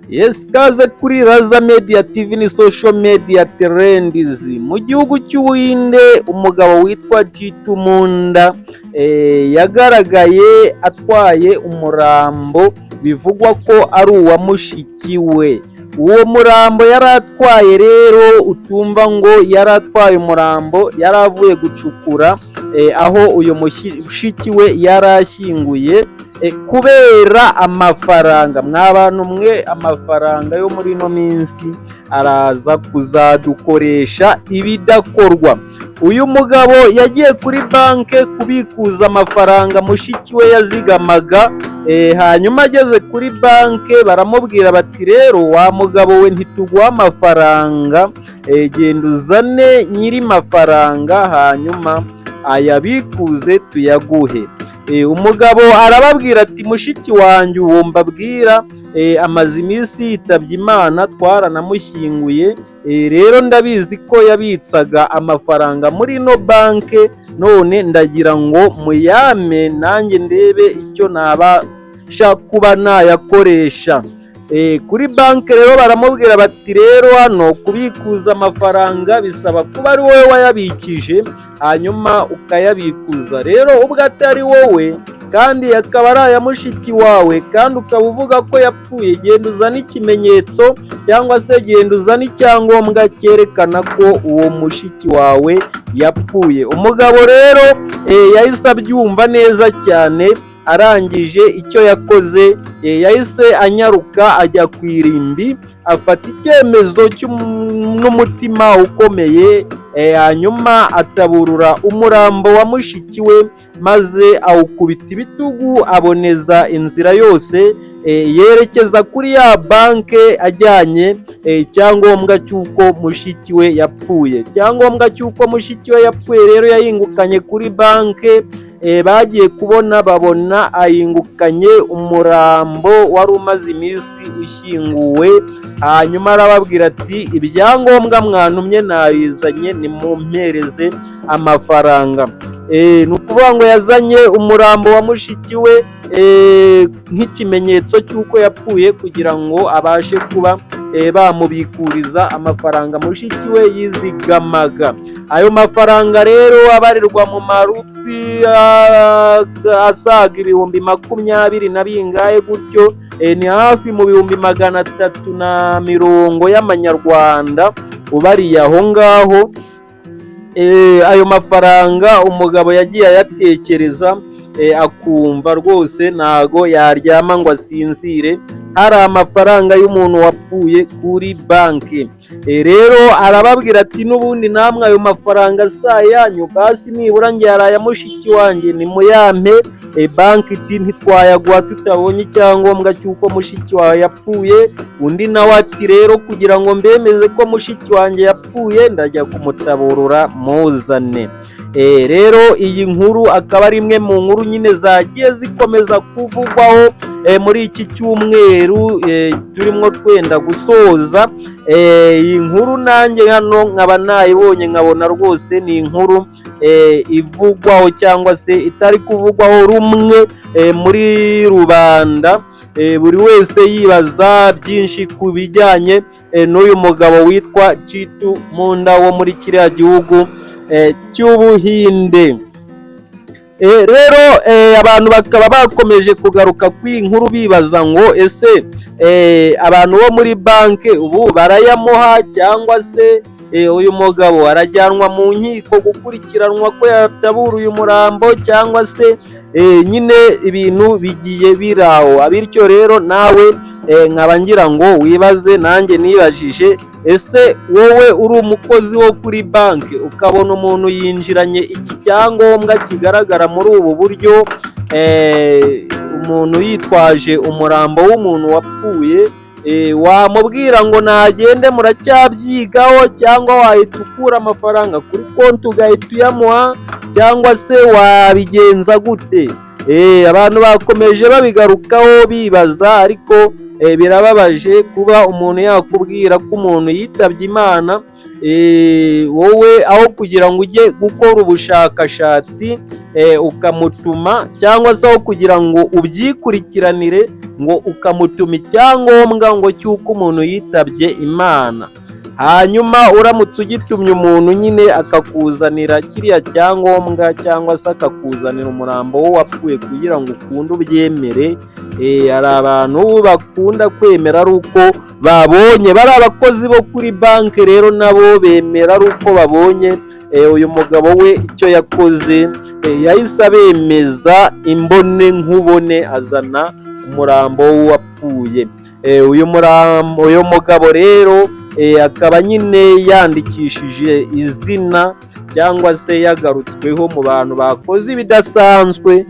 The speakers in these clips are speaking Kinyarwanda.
Yes, kaze kuri Raza Media TV, ni social media trends. Mu gihugu cy'Ubuhinde, umugabo witwa Jitu Munda yagaragaye atwaye umurambo bivugwa ko ari uwa mushiki we. Uwo murambo yari atwaye rero, utumva ngo yari atwaye umurambo, yari avuye gucukura aho uyu mushiki we yari ashyinguye kubera amafaranga. Mwa bantu mwe, amafaranga yo muri ino minsi araza kuzadukoresha ibidakorwa. Uyu mugabo yagiye kuri banki kubikuza amafaranga mushiki we yazigamaga, hanyuma ageze kuri banki baramubwira bati: "Rero wa mugabo we, ntituguha amafaranga, genda uzane nyiri mafaranga hanyuma ayabikuze tuyaguhe." Umugabo arababwira ati: "Mushiki wanjye uwo mbabwira amaze iminsi yitabye Imana, twaranamushyinguye. Rero ndabizi ko yabitsaga amafaranga muri ino banki, none ndagira ngo muyame nanjye ndebe icyo nabasha kuba nayakoresha." Kuri banki rero baramubwira bati: "Rero hano kubikuza amafaranga bisaba kuba ari wowe wayabikije, hanyuma ukayabikuza. Rero ubwo atari wowe kandi akaba ari aya mushiki wawe, kandi ukaba uvuga ko yapfuye, genda uzane ikimenyetso cyangwa se genda uzane icyangombwa cyerekana ko uwo mushiki wawe yapfuye." Umugabo rero yahise abyumva neza cyane. Arangije icyo yakoze, yahise anyaruka ajya ku irimbi, afata icyemezo n'umutima ukomeye, hanyuma ataburura umurambo wa mushiki we, maze awukubita ibitugu, aboneza inzira yose yerekeza kuri ya banki ajyanye icyangombwa cy'uko mushiki we yapfuye. Icyangombwa cy'uko mushiki we yapfuye rero yahingukanye kuri banki, bagiye kubona babona ahingukanye umurambo wari umaze iminsi ushyinguwe. Hanyuma arababwira ati: "Ibyangombwa mwantumye nabizanye, nimumpereze amafaranga." Ni ukuvuga ngo yazanye umurambo wa mushiki we nk'ikimenyetso cy'uko yapfuye, kugira ngo abashe kuba bamubikuriza amafaranga mushiki we yizigamaga. Ayo mafaranga rero abarirwa mu marupi asaga 20,000 na bingahe gutyo, ni hafi mu 350,000 y'amanyarwanda ubariye aho ngaho. Ayo mafaranga umugabo yagiye ayatekereza, akumva rwose ntago yaryama ngo asinzire hari amafaranga y'umuntu wapfuye kuri banki. Rero arababwira ati: "N'ubundi namwe ayo mafaranga si ayanyu, basi nibura njye hari aya mushiki wanjye, nimuyampe." Banki iti: "Ntitwayaguha tutabonye icyangombwa cy'uko mushiki wawe yapfuye." Undi nawe ati: "Rero kugira ngo mbemeze ko mushiki wanjye yapfuye, ndajya kumutaburura muzane." Rero iyi nkuru akaba ari imwe mu nkuru nyine zagiye zikomeza kuvugwaho muri iki cyumweru turimo twenda gusoza. Iyi nkuru nanjye hano nkaba nayibonye, nkabona rwose ni inkuru ivugwaho cyangwa se itari kuvugwaho rumwe muri rubanda, buri wese yibaza byinshi ku bijyanye n'uyu mugabo witwa Jitu Munda wo muri kiriya gihugu cy'Ubuhinde. Rero abantu bakaba bakomeje kugaruka kuri iyi nkuru bibaza ngo: ese abantu bo muri banki ubu barayamuha, cyangwa se uyu mugabo arajyanwa mu nkiko gukurikiranwa ko yataburuye umurambo, cyangwa se nyine ibintu bigiye biraho? Bityo rero nawe nkaba ngira ngo wibaze nanjye nibajije: ese wowe uri umukozi wo kuri banki, ukabona umuntu yinjiranye iki cyangombwa kigaragara muri ubu buryo, umuntu yitwaje umurambo w'umuntu wapfuye, wamubwira ngo nagende muracyabyigaho, cyangwa wahita ukura amafaranga kuri konti ugahita uyamuha, cyangwa se wabigenza gute? Abantu bakomeje babigarukaho bibaza, ariko birababaje kuba umuntu yakubwira ko umuntu yitabye Imana. Wowe aho kugira ngo ujye gukora ubushakashatsi ukamutuma, cyangwa se aho kugira ngo ubyikurikiranire, ngo ukamutuma icyangombwa ngo cy'uko umuntu yitabye Imana. Hanyuma uramutse ugitumye umuntu nyine akakuzanira kiriya cyangombwa, cyangwa se akakuzanira umurambo w'uwapfuye kugira ngo ukunde ubyemere. Hari abantu bakunda kwemera ari uko babonye. Bari abakozi bo kuri banki rero nabo bemera ari uko babonye. Uyu mugabo we icyo yakoze, yahise abemeza imbone nkubone, azana umurambo w'uwapfuye. Uyu murambo, uyu mugabo rero akaba nyine yandikishije izina, cyangwa se yagarutsweho mu bantu bakoze ibidasanzwe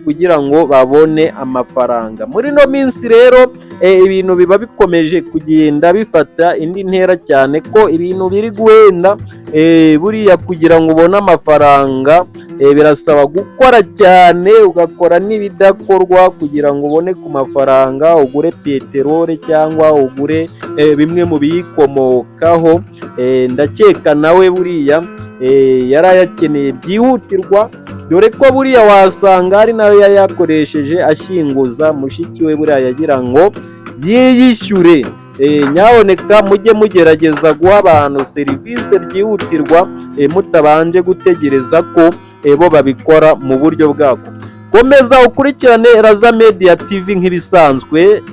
kugira ngo babone amafaranga. Muri ino minsi rero ibintu biba bikomeje kugenda bifata indi ntera, cyane ko ibintu biri guhenda. Buriya kugira ngo ubone amafaranga birasaba gukora cyane, ugakora n'ibidakorwa kugira ngo ubone ku mafaranga, ugure peteroli cyangwa ugure bimwe mu biyikomokaho. Ndakeka nawe buriya yari ayakeneye byihutirwa, dore ko buriya wasanga ari nawe yayakoresheje ashyinguza mushiki we, buriya yagira ngo yiyishyure. Nyaboneka mujye mugerageza guha abantu serivisi byihutirwa, mutabanje gutegereza ko bo babikora mu buryo bwako. Komeza ukurikirane Raza Media TV nk'ibisanzwe,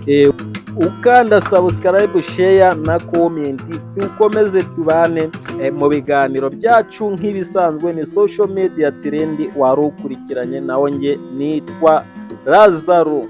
ukanda subscribe, share na comment, dukomeze tubane mu biganiro byacu nk'ibisanzwe. Ni Social Media Trend wari ukurikiranye, nawe nge nitwa Lazaro.